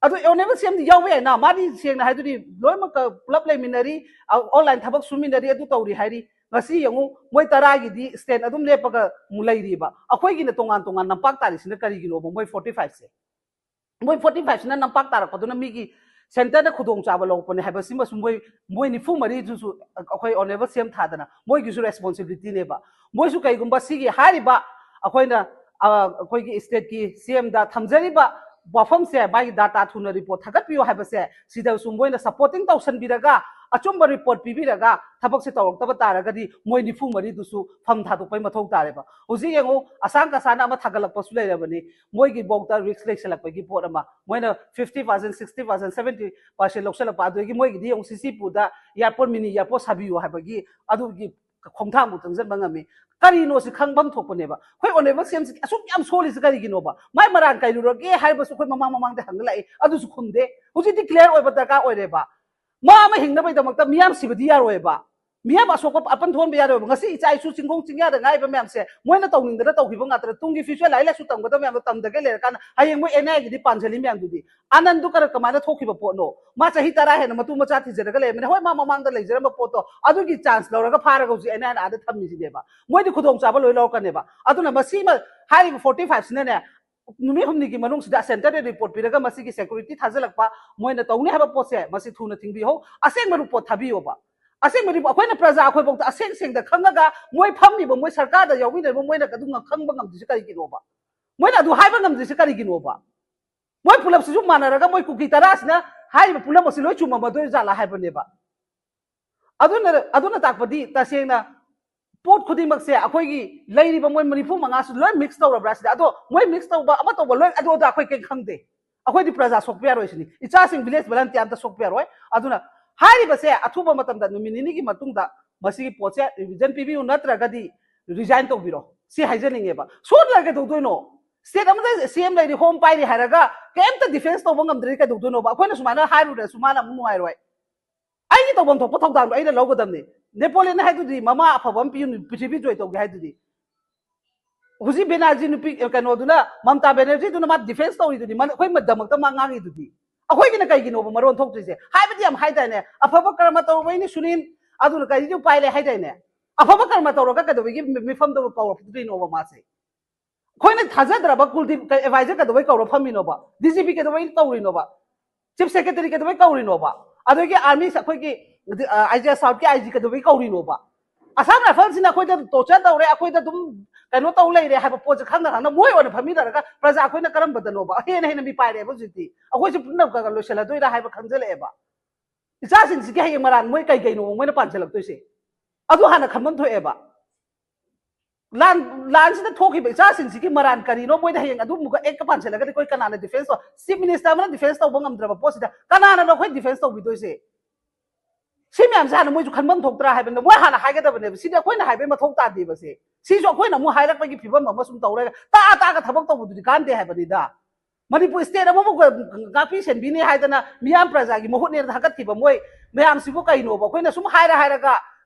ꯑꯗꯨ ꯑꯣꯅꯦꯕꯜ ꯁꯤ ꯑꯦꯝꯗꯤ ꯌꯥꯎꯕ ꯌꯥꯏꯅ, ꯃꯥꯗꯤ ꯁꯦꯡꯅ ꯍꯥꯏꯗꯨꯗꯤ ꯂꯣꯏꯅꯃꯛ ꯄꯨꯂꯞ ꯂꯩꯃꯤꯟꯅꯔꯤ, ꯑꯣꯟꯂꯥꯏꯟ ꯊꯕꯛ ꯁꯨꯃꯤꯟꯅꯔꯤ, ꯑꯗꯨ ꯇꯧꯔꯤ ꯍꯥꯏꯔꯤ꯫ ꯉꯁꯤ ꯌꯦꯡꯉꯨ, ꯃꯣꯏ ꯇꯔꯥꯒꯤꯗꯤ ꯁ꯭ꯇꯦꯟ ꯑꯗꯨꯝ ꯂꯦꯞꯄꯒ ꯑꯃꯨꯛ ꯂꯩꯔꯤꯕ꯫ ꯑꯩꯈꯣꯏꯒꯤꯅ ꯇꯣꯉꯥꯟ ꯇꯣꯉꯥꯟ ꯅꯝꯄꯥꯛ ꯇꯥꯔꯤꯁꯤꯅ ꯀꯔꯤꯒꯤꯅꯣꯕ? ꯃꯣꯏ ꯐꯣꯔꯇꯤ ꯐꯥꯏꯚꯁꯦ, ꯃꯣꯏ ꯐꯣꯔꯇꯤ ꯐꯥꯏꯚꯁꯤꯅ ꯅꯝꯄꯥꯛ ꯇꯥꯔꯛꯄꯗꯨꯅ ꯃꯤꯒꯤ ꯁꯦꯟꯇꯔꯗ ꯈꯨꯗꯣꯡꯆꯥꯕ ꯂꯧꯔꯛꯄꯅꯦ ꯍꯥꯏꯕꯁꯤꯃꯁꯨ ꯃꯣꯏ, ꯃꯣꯏ ꯅꯤꯐꯨ ꯃꯔꯤꯗꯨꯁꯨ ꯑꯩꯈꯣꯏ ꯑꯣꯅꯦꯕꯜ ꯁꯤ ꯑꯦꯝ ꯊꯥꯗꯅ ꯃꯣꯏꯒꯤꯁꯨ ꯔꯦꯁꯄꯣꯟꯁꯤꯕꯤꯂꯤꯇꯤꯅꯦꯕ꯫ ꯃꯣꯏꯁꯨ ꯀꯩꯒꯨꯝꯕ ꯁꯤꯒꯤ ꯍꯥꯏꯔꯤꯕ ꯑꯩꯈꯣꯏꯅ, ꯑ, ꯑꯩꯈꯣꯏꯒꯤ ꯁ꯭ꯇꯦꯠꯀꯤ ꯁꯤ ꯑꯦꯝꯗ ꯊꯝꯖꯔꯤꯕ ꯋꯥꯐꯝꯁꯦ, ꯃꯥꯒꯤ ꯗꯥꯇꯥ ꯊꯨꯅ ꯔꯤꯄꯣꯔꯠ ꯊꯥꯒꯠꯄꯤꯌꯨ ꯍꯥꯏꯕꯁꯦ, ꯁꯤꯗꯁꯨ ꯃꯣꯏꯅ ꯁꯄꯣꯔꯇꯤꯡ ꯇꯧꯁꯟꯕꯤꯔꯒ ꯑꯆꯨꯝꯕ ꯔꯤꯄꯣꯔꯠ ꯄꯤꯕꯤꯔꯒ ꯊꯕꯛꯁꯦ ꯇꯧꯔꯛꯇꯕ ꯇꯥꯔꯒꯗꯤ ꯃꯣꯏ ꯅꯤꯐꯨ ꯃꯔꯤꯗꯨꯁꯨ ꯐꯝ ꯊꯥꯗꯣꯛꯄꯩ ꯃꯊꯧ ꯇꯥꯔꯦꯕ꯫ ꯍꯧꯖꯤꯛ ꯌꯦꯡꯉꯨ, ꯑꯁꯥꯡ ꯀꯁꯥꯅ ꯑꯃ ꯊꯥꯒꯠꯂꯛꯄꯁꯨ ꯂꯩꯔꯕꯅꯤ, ꯃꯣꯏꯒꯤ ꯕꯣꯛꯇ ꯔꯤꯛꯁ ꯂꯩꯁꯜꯂꯛꯄꯒꯤ ꯄꯣꯠ ꯑꯃ, ꯃꯣꯏꯅ fifty percent, sixty percent, seventy percent ꯂꯧꯁꯜꯂꯛꯄ, ꯑꯗꯨꯗꯒꯤ ꯃꯣꯏꯒꯤꯗꯤ ꯌꯦꯡꯉꯨ, ꯁꯤꯁꯤꯄꯨꯔꯗ ꯏꯌꯥꯔꯄꯣꯔꯠ, ꯃꯤꯅꯤ ꯏꯌꯥꯔꯄꯣꯔꯠ ꯁꯥꯕꯤꯌꯨ ꯍꯥꯏꯕꯒꯤ ꯑꯗꯨꯒꯤ ꯈꯣꯡꯊꯥꯡꯕꯨ ꯆꯪꯁꯤꯟꯕ ꯉꯝꯃꯤ꯫ ꯀꯔꯤꯅꯣ ꯁꯤ ꯈꯪꯐꯝ ꯊꯣꯛꯄꯅꯦꯕ꯫ ꯑꯩꯈꯣꯏ ꯑꯣꯅꯦꯕꯜ ꯁꯤ ꯑꯦꯝꯁꯤ ꯑꯁꯨꯛ ꯌꯥꯝ ꯁꯣꯜꯂꯤꯁꯤ ꯀꯔꯤꯒꯤꯅꯣꯕ? ꯃꯥꯏ ꯃꯔꯥꯟ ꯀꯩꯔꯨꯔꯒꯦ ꯍꯥꯏꯕꯁꯨ ꯑꯩꯈꯣꯏ ꯃꯃꯥꯡ ꯃꯃꯥꯡꯗ ꯍꯪꯂꯛꯏ, ꯑꯗꯨꯁꯨ ꯈꯨꯝꯗꯦ꯫ ꯍꯧꯖꯤꯛꯇꯤ ꯀ꯭ꯂꯤꯌꯥꯔ ꯑꯣꯏꯕ ꯗꯔꯀꯥꯔ ꯑꯣꯏꯔꯦꯕ꯫ ꯃꯥ ꯑꯃ ꯍꯤꯡꯅꯕꯒꯤꯗꯃꯛꯇ ꯃꯤꯌꯥꯝ ꯁꯤꯕꯗꯤ ꯌꯥꯔꯣꯏꯕ, ꯃꯤꯌꯥꯝ ꯑꯁꯣꯛꯄ ꯑꯄꯟ ꯊꯣꯛꯍꯟꯕ ꯌꯥꯔꯣꯏꯕ꯫ ꯉꯁꯤ ꯏꯆꯥ ꯏꯁꯨ ꯆꯤꯡꯈꯣꯡ ꯆꯤꯡꯌꯥꯗ ꯉꯥꯏꯕ ꯃꯌꯥꯝꯁꯦ ꯃꯣꯏꯅ ꯇꯧꯅꯤꯡꯗꯅ ꯇꯧꯈꯤꯕ ꯉꯥꯛꯇꯅ, ꯇꯨꯡꯒꯤ ꯐ꯭ꯌꯨꯆꯔ ꯂꯥꯏꯔꯤꯛ ꯂꯥꯏꯁꯨ ꯇꯝꯒꯗꯕ ꯃꯌꯥꯝꯗꯣ ꯇꯝꯗꯒꯩ ꯂꯩꯔꯀꯥꯟꯗ ꯍꯌꯦꯡ ꯃꯣꯏ ꯑꯦꯟ ꯑꯥꯏ ꯑꯦꯒꯤꯗꯤ ꯄꯥꯟꯁꯤꯜꯂꯤ ꯃꯌꯥꯝꯗꯨꯗꯤ꯫ ꯑꯥꯅꯟꯗꯨ ꯀꯔ-, ꯀꯃꯥꯏꯅ ꯊꯣꯛꯈꯤꯕ ꯄꯣꯠꯅꯣ? ꯃꯥ ꯆꯍꯤ ꯇꯔꯥ ꯍꯦꯟꯅ ꯃꯇꯨ ꯃꯆꯥ ꯊꯤꯖꯔꯒ ꯂꯩꯔꯝꯃꯤꯅ, ꯍꯣꯏ, ꯃꯥ ꯃꯃꯥꯡꯗ ꯂꯩꯖꯔꯝꯕ ꯄꯣꯠꯇꯣ ꯑꯗꯨꯒꯤ ꯆꯥꯟꯁ ꯂꯧꯔꯒ ꯐꯥꯔꯒ ꯍꯧꯖꯤꯛ ꯑꯦꯟ ꯑꯥꯏ ꯑꯦꯅ ꯑꯥꯗ ꯊꯝꯃꯤꯁꯤꯅꯦꯕ꯫ ꯃꯣꯏꯗꯤ ꯈꯨꯗꯣꯡꯆꯥꯕ ꯂꯣꯏ ꯂꯧꯔꯛꯀꯅꯦꯕ꯫ ꯑꯗꯨꯅ ꯃꯁꯤꯃ, ꯍꯥꯏꯔꯤꯕ ꯐꯣꯔꯇꯤ ꯐꯥꯏꯚꯁꯤꯅꯅꯦ, ꯅꯨꯃꯤꯠ ꯍꯨꯝꯅꯤꯒꯤ ꯃꯅꯨꯡꯁꯤꯗ ꯁꯦꯟꯇꯔꯗ ꯔꯤꯄꯣꯔꯠ ꯄꯤꯔꯒ ꯃꯁꯤꯒꯤ ꯁꯦꯀ꯭ꯌꯨꯔꯤꯇꯤ ꯊꯥꯖꯤꯜꯂꯛꯄ ꯃꯣꯏꯅ ꯇꯧꯅꯤ ꯍꯥꯏꯕ ꯄꯣꯠꯁꯦ ꯃꯁꯤ ꯊꯨꯅ ꯊꯤꯡꯕꯤꯍꯧ꯫ ꯑꯁꯦꯡꯕ ꯔꯤꯄꯣꯔꯠ ꯊꯥꯕꯤꯌꯣꯕ꯫ ꯑꯁꯦꯡꯕ ꯔꯤꯄꯣꯔꯠ ꯑꯩꯈꯣꯏꯅ ꯄ꯭ꯔꯖꯥ ꯑꯩꯈꯣꯏꯐꯥꯎꯗ ꯑꯁꯦꯡ ꯁꯦꯡꯗ ꯈꯪꯉꯒ ꯃꯣꯏ ꯐꯝꯃꯤꯕ, ꯃꯣꯏ ꯁꯔꯀꯥꯔꯗ ꯌꯥꯎꯃꯤꯟꯅꯔꯤꯕ ꯃꯣꯏꯅ ꯑꯗꯨ ꯉ-, ꯈꯪꯕ ꯉꯝꯗ꯭ꯔꯤꯁꯦ ꯀꯔꯤꯒꯤꯅꯣꯕ? ꯃꯣꯏꯅ ꯑꯗꯨ ꯍꯥꯏꯕ ꯉꯝꯗ꯭ꯔꯤꯁꯦ ꯀꯔꯤꯒꯤꯅꯣꯕ? ꯃꯣꯏ ꯄꯨꯂꯞꯁꯤꯁꯨ ꯃꯥꯟꯅꯔꯒ ꯃꯣꯏ ꯀꯨꯀꯤ ꯇꯔꯥꯁꯤꯅ ꯍꯥꯏꯔꯤꯕ ꯄꯨꯝꯅꯃꯛꯁꯤ ꯂꯣꯏ ꯆꯨꯝꯃꯝꯃꯗꯣꯏ ꯖꯥꯠꯂꯥ ꯍꯥꯏꯕꯅꯦꯕ꯫ ꯑꯗꯨꯅ, ꯑꯗꯨꯅ ꯇꯥꯛꯄꯗꯤ ꯇꯁꯦꯡꯅ ꯄꯣꯠ ꯈꯨꯗꯤꯡꯃꯛꯁꯦ ꯑꯩꯈꯣꯏꯒꯤ ꯂꯩꯔꯤꯕ ꯃꯣꯏ ꯃꯔꯤꯐꯨ ꯃꯉꯥꯁꯨ ꯂꯣꯏ ꯃꯤꯛꯁ ꯇꯧꯔꯕ꯭ꯔꯥ ꯁꯤꯗ? ꯑꯗꯣ ꯃꯣꯏ ꯃꯤꯛꯁ ꯇꯧꯕ, ꯑꯃ ꯇꯧꯕ ꯂꯣꯏ ꯑꯗꯨ ꯑꯗꯥ ꯑꯩꯈꯣꯏ ꯀꯩꯝ ꯈꯪꯗꯦ꯫ ꯑꯩꯈꯣꯏꯗꯤ ꯄ꯭ꯔꯖꯥ ꯁꯣꯛꯄ ꯌꯥꯔꯣꯏ ꯁꯤꯅꯤ, ꯏꯆꯥꯁꯤꯡ ꯚꯤꯂꯦꯖ ꯚꯣꯂꯟꯇꯤꯌꯥꯔ ꯑꯝꯇ ꯁꯣꯛꯄ ꯌꯥꯔꯣꯏ꯫ ꯑꯗꯨꯅ ꯍꯥꯏꯔꯤꯕꯁꯦ ꯑꯊꯨꯕ ꯃꯇꯝꯗ ꯅꯨꯃꯤꯠ ꯅꯤꯅꯤꯒꯤ ꯃꯇꯨꯡꯗ ꯃꯁꯤꯒꯤ ꯄꯣꯠꯁꯦ ꯔꯤꯚꯤꯖꯟ ꯄꯤꯕꯤꯌꯨ, ꯅꯠꯇ꯭ꯔꯒꯗꯤ ꯔꯤꯖꯥꯏꯟ ꯇꯧꯕꯤꯔꯣ꯫ ꯁꯤ ꯍꯥꯏꯖꯅꯤꯡꯉꯦꯕ꯫ ꯁꯣꯠꯂꯒ ꯀꯩꯗꯧꯗꯣꯏꯅꯣ? ꯁ꯭ꯇꯦꯠ ꯑꯃꯗ ꯁꯤ ꯑꯦꯝ ꯂꯩꯔꯤ, ꯍꯣꯝ ꯄꯥꯏꯔꯤ ꯍꯥꯏꯔꯒ ꯀꯩꯝꯇ ꯗꯤꯐꯦꯟꯁ ꯇꯧꯕ ꯉꯝꯗ꯭ꯔꯗꯤ ꯀꯩꯗꯧꯗꯣꯏꯅꯣꯕ? ꯑꯩꯈꯣꯏꯅ ꯁꯨꯃꯥꯏꯅ ꯍꯥꯏꯔꯨꯔꯁꯨ ꯃꯥꯅ ꯑꯃꯨꯛ ꯅꯨꯡꯉꯥꯏꯔꯣꯏ꯫ ꯑꯩꯒꯤ ꯇꯧꯐꯝ ꯊꯣꯛꯄ ꯊꯧꯗꯥꯡꯗꯣ ꯑꯩꯅ ꯂꯧꯒꯗꯕꯅꯤ꯫ ꯅꯦꯄꯣꯂꯤꯌꯟꯅ ꯍꯥꯏꯗꯨꯗꯤ ꯃꯃꯥ ꯑꯐꯕ ꯑꯃ ꯄꯤꯌꯨ, ꯄ꯭ꯔꯤꯊꯤꯕꯤ ꯖꯣꯏ ꯇꯧꯒꯦ ꯍꯥꯏꯗꯨꯗꯤ꯫ ꯍꯧꯖꯤꯛ ꯕꯦꯅꯔꯖꯤ ꯅꯨꯄꯤ, ꯀꯩꯅꯣꯗꯨꯅ, ꯃꯃꯇꯥ ꯕꯦꯅꯔꯖꯤꯗꯨꯅ ꯃꯥ ꯗꯤꯐꯦꯟꯁ ꯇꯧꯔꯤꯗꯨꯗꯤ, ꯃ-, ꯑꯩꯈꯣꯏ ꯃ-, ꯗꯃꯛꯇ ꯃꯥ ꯉꯥꯡꯉꯤꯗꯨꯗꯤ꯫ ꯑꯩꯈꯣꯏꯒꯤꯅ ꯀꯩꯒꯤꯅꯣꯕ ꯃꯔꯣꯟ ꯊꯣꯛꯇ꯭ꯔꯤꯁꯦ? ꯍꯥꯏꯕꯗꯤ ꯌꯥꯝ ꯍꯥꯏꯗꯥꯏꯅꯦ, "ꯑꯐꯕ ꯀꯔꯃ ꯇꯧꯔꯨꯕꯩꯅꯤ ꯁꯨꯅꯤꯜ", ꯑꯗꯨꯅ ꯀꯔꯤꯗꯤ ꯎꯄꯥꯏ ꯂꯩ ꯍꯥꯏꯗꯥꯏꯅꯦ? ꯑꯐꯕ ꯀꯔꯃ ꯇꯧꯔꯒ ꯀꯩꯗꯧꯕꯒꯤ ꯃꯤ-, ꯃꯤꯐꯝꯗꯕꯨ ꯀꯧꯔꯛꯇ꯭ꯔꯤꯅꯣꯕ ꯃꯥꯁꯦ? ꯑꯩꯈꯣꯏꯅ ꯊꯥꯖꯗ꯭ꯔꯕ ꯀꯨꯜꯗꯤꯞ ꯑꯦꯗꯚꯥꯏꯖꯔ ꯀꯩꯗꯧꯕꯩ ꯀꯧꯔ ꯐꯝꯃꯤꯅꯣꯕ? ꯗꯤ ꯖꯤ ꯄꯤ ꯀꯩꯗꯧꯕꯩ ꯀꯧꯔꯤꯅꯣꯕ? ꯆꯤꯐ ꯁꯦꯀ꯭ꯔꯦꯇꯔꯤ ꯀꯩꯗꯧꯕꯩ ꯀꯧꯔꯤꯅꯣꯕ? ꯑꯗꯒꯤ ꯑꯥꯔꯃꯤ ꯑꯩꯈꯣꯏꯒꯤ, ꯑ, ꯑꯥꯏ ꯖꯤ ꯁꯥꯎꯠꯀꯤ ꯑꯥꯏ ꯖꯤ ꯀꯩꯗꯧꯕꯩ ꯀꯧꯔꯤꯅꯣꯕ? ꯑꯁꯥꯝ ꯔꯥꯏꯐꯜꯁꯤꯅ ꯑꯩꯈꯣꯏꯗ ꯇꯣꯔꯆꯔ ꯇꯧꯔꯦ, ꯑꯩꯈꯣꯏꯗ ꯑꯗꯨꯝ ꯀꯩꯅꯣ ꯇꯧ ꯂꯩꯔꯦ ꯍꯥꯏꯕ ꯄꯣꯠꯁꯦ ꯈꯪꯅ ꯈꯪꯅ ꯃꯣꯏ ꯑꯣꯏꯅ ꯐꯝꯃꯤꯟꯅꯔꯒ ꯄ꯭ꯔꯖꯥ ꯑꯩꯈꯣꯏꯅ ꯀꯔꯝꯕꯗꯅꯣꯕ? ꯍꯦꯟꯅ ꯍꯦꯟꯅ ꯃꯤꯄꯥꯏꯔꯛꯑꯦꯕ ꯍꯧꯖꯤꯛꯇꯤ꯫ ꯑꯩꯈꯣꯏꯁꯦ ꯄꯨꯝꯅꯃꯛ ꯂꯣꯏꯁꯤꯜꯂꯗꯣꯏꯔꯥ ꯍꯥꯏꯕ ꯈꯪꯖꯜꯂꯛꯑꯦꯕ꯫ ꯏꯆꯥꯁꯤꯡꯁꯤꯒꯤ ꯍꯌꯦꯡ ꯃꯔꯥꯟ ꯃꯣꯏ ꯀꯩ ꯀꯩꯅꯣ ꯃꯣꯏꯅ ꯄꯥꯟꯁꯤꯜꯂꯛꯇꯣꯏꯁꯦ? ꯑꯗꯨ ꯍꯥꯟꯅ ꯈꯟꯐꯝ ꯊꯣꯛꯑꯦꯕ꯫ ꯂꯥꯟ, ꯂꯥꯟꯁꯤꯗ ꯊꯣꯛꯈꯤꯕ ꯏꯆꯥꯁꯤꯡꯁꯤꯒꯤ ꯃꯔꯥꯟ ꯀꯔꯤꯅꯣ? ꯃꯣꯏꯗ ꯍꯌꯦꯡ ꯑꯗꯨꯝꯕꯒ ꯑꯦꯛꯇ ꯄꯥꯟꯁꯤꯜꯂꯒꯗꯤ ꯑꯩꯈꯣꯏ ꯀꯅꯥꯅ ꯗꯤꯐꯦꯟꯁ ꯇꯧ? ꯆꯤꯐ ꯃꯤꯅꯤꯁꯇꯔ ꯑꯃꯅ ꯗꯤꯐꯦꯟꯁ ꯇꯧꯕ ꯉꯝꯗ꯭ꯔꯕ ꯄꯣꯠꯁꯤꯗ ꯀꯅꯥꯅꯅꯣ ꯑꯩꯈꯣꯏ ꯗꯤꯐꯦꯟꯁ ꯇꯧꯕꯤꯗꯣꯏꯁꯦ? ꯁꯤ ꯃꯌꯥꯝꯁꯦ ꯍꯥꯟꯅ ꯃꯣꯏꯁꯨ ꯈꯟꯐꯝ ꯊꯣꯛꯇ꯭ꯔꯥ ꯍꯥꯏꯕꯅꯤꯗ, ꯃꯣꯏ ꯍꯥꯟꯅ ꯍꯥꯏꯒꯗꯕꯅꯦꯕ꯫ ꯁꯤꯗꯤ ꯑꯩꯈꯣꯏꯅ ꯍꯥꯏꯕꯩ ꯃꯊꯧ ꯇꯥꯗꯦꯕ꯫ ꯁꯦ, ꯁꯤꯁꯨ ꯑꯩꯈꯣꯏꯅ ꯑꯃꯨꯛ ꯍꯥꯏꯔꯛꯄꯒꯤ ꯐꯤꯕꯝ ꯑꯃ ꯁꯨꯝ ꯇꯧꯔꯒ ꯇꯥ ꯇꯥꯒ ꯊꯕꯛ ꯇꯧꯕꯗꯨꯗꯤ ꯀꯥꯟꯗꯦ ꯍꯥꯏꯕꯅꯤꯗ꯫ ꯃꯅꯤꯄꯨꯔ ꯁ꯭ꯇꯦꯠ ꯑꯃꯕꯨ ꯉꯥꯛꯄꯤ ꯁꯦꯟꯕꯤꯅꯤ ꯍꯥꯏꯗꯅ ꯃꯤꯌꯥꯝ ꯄ꯭ꯔꯖꯥꯒꯤ ꯃꯍꯨꯠꯅꯦꯅ ꯊꯥꯒꯠꯈꯤꯕ ꯃꯣꯏ ꯃꯌꯥꯝꯁꯤꯕꯨ ꯀꯩꯅꯣꯕ? ꯑꯩꯈꯣꯏꯅ ꯁꯨꯝ ꯍꯥꯏꯔ ꯍꯥꯏꯔꯒ